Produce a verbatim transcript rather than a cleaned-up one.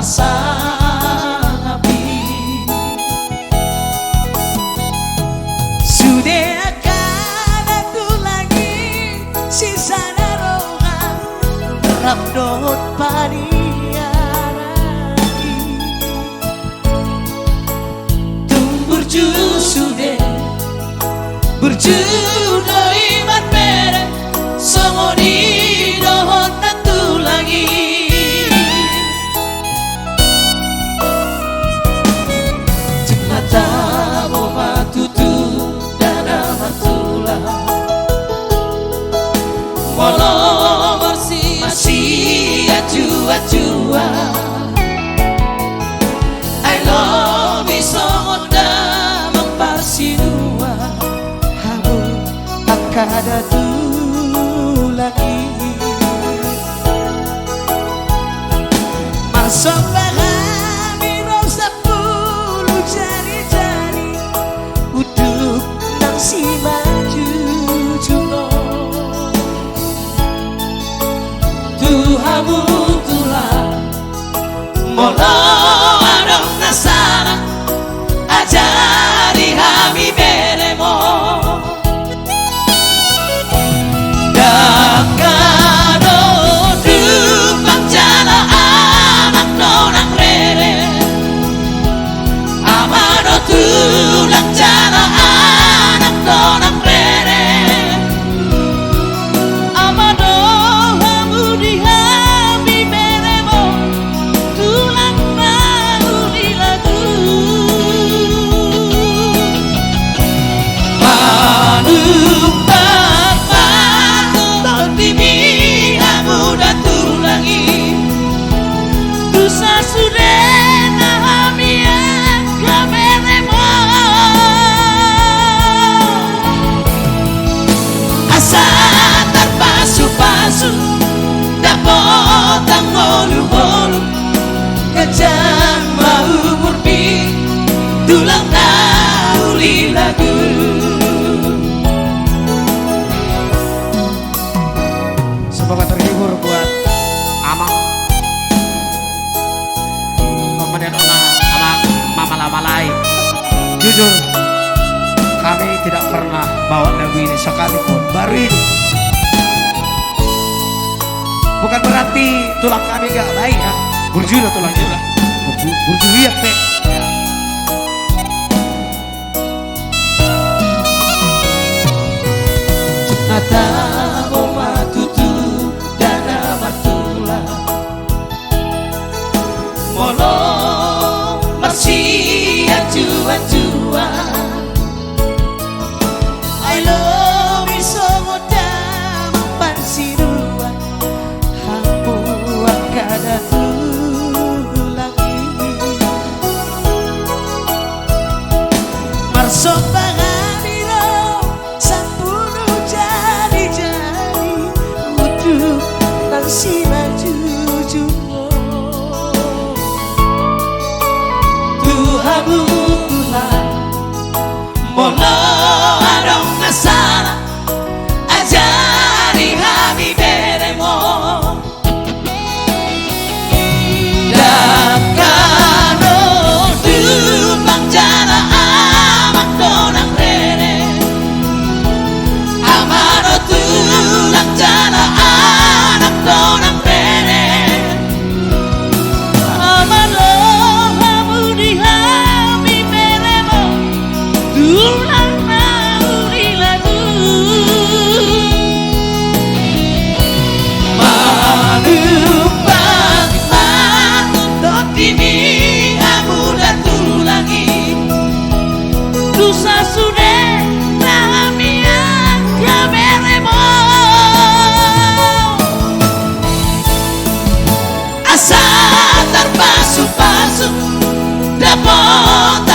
Sangapi. Sude angka na tulang i sisada roha rap dohot paniaran i. Tung burju sude, burju do i marbere, songon i dohot na tulang i. Jumatan ma tutu, ndada martulang. Molo marsianjuan-juan, ai lobi songon damang parsinuan, hamu angka na tulang i. Marsomba hami ro sampulu jari-jari, unduk nang simanjujung on. Tu hamu tulang, molo adong na sala, ajari hami beremon. Dangka do tulang jala anak dongan rere. Ama do tulang jala anak dongan rere. Ama do hamu di hami beremon, tulang na uli lagu. Manumpak ma tondimi hamu da tulang i. Tu sasudena hami angka beremon. Asa tarpasupasu dapotan ngolu-ngolu, ganjang ma umurmi tulang na uli lagu. Semoga terhibur buat Amang. Kemudian Amang, Amang, Mama Lamalai. Jujur, kami tidak pernah bawa lagu ini sekalipun. Baru ini. Bukan berarti tulang kami nggak baik, ya. Burju do tulang i. Burju, burju liat, teh. Jumatan ma tutu, ndada martulang. Molo marsianjuan-juan, ai lobi songon damang parsinuan, hamu angka na tulang i. Marsomba hami ro sampulu jari-jari, unduk nang simanjujung on. Tu hamu tulang, molo adong na sala, ajari hami beremon. Dangka do tulang jala anak dongan rere. Ama do tulang jala anak dongan rere. Ama do hamu di hami beremon, tulang na uli lagu. Manumpak ma tondimi hamu da tulang i. Tu sasudena hami angka beremon. Asa tarpasupasu dapotan